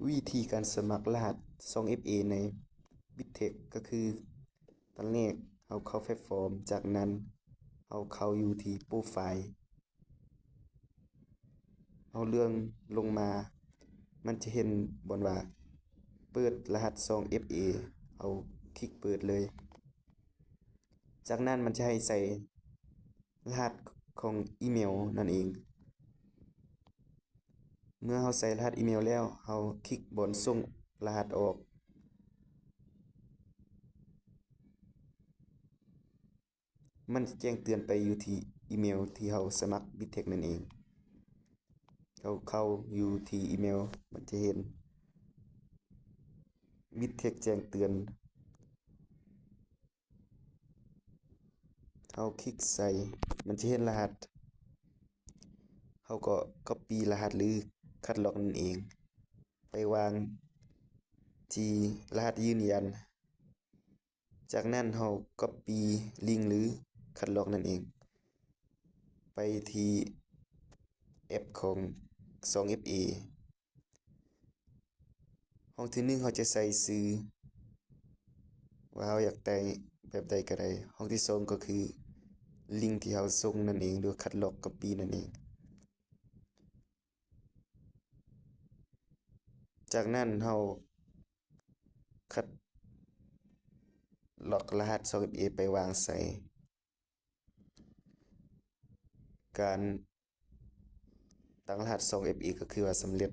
ວິທີການສະໝັກລະຫັດສອງເອັຟເອໃນ ບິດເທັກ ກໍຄື ຕອນແລກເຮົາເຂົ້າແພລດຟອມ, ຈາກນັ້ນເຮົາເຂົ້າຢູ່ທີ່ໂປຣໄຟລ໌, ເຮົາເລື່ອນລົງມາ ມັນຈະເຫັນບ່ອນວ່າເປີດລະຫັດສອງເອັຟເອ, ເຮົາຄລິກເປີດເລີຍ. ຈາກນັ້ນມັນຈະໃຫ້ໃສ່ລະຫັດຂອງອີເມວນັ້ນເອງ. ເມື່ອເຮົາໃສ່ລະຫັດອີເມວແລ້ວ, ເຮົາຄລິກບ່ອນສົ່ງລະຫັດອອກ. ມັນຈະແຈ້ງເຕືອນໄປຢູ່ທີ່ອີເມວທີ່ເຮົາສະໝັກບິດເທັກນັ້ນເອງ. ເຮົາເຂົ້າຢູ່ທີ່ອີເມວ, ມັນຈະເຫັນບິດເທັກແຈ້ງເຕືອນ. ເຮົາຄລິກໃສ່, ມັນຈະເຫັນລະຫັດ. ເຮົາກໍກັອບປີ້ລະຫັດ ຫຼື ຄັດລອກນັ້ນເອງ ໄປວາງທີ່ລະຫັດຢືນຢັນ. ຈາກນັ້ນເຮົາກັອບປີ້ລິງ ຫຼື ຄັດລອກນັ້ນເອງ ໄປທີ່ແອັບຂອງສອງເອັຟເອ. ຫ້ອງທີໜຶ່ງເຮົາຈະໃສ່ຊື່ວ່າເຮົາຢາກໄດ້ແບບໃດກໍໄດ້. ຫ້ອງທີສອງກໍຄືລິງທີ່ເຮົາສົ່ງນັ້ນເອງ ຫຼື ຄັດລອກກັອບປີ້ນັ້ນເອງ. ຈາກນັ້ນເຮົາຄັດລອກລະຫັດສອງເອັຟເອໄປວາງໃສ່. ການຕັ້ງລະຫັດສອງເອັຟເອກໍຄືວ່າສຳເລັດ.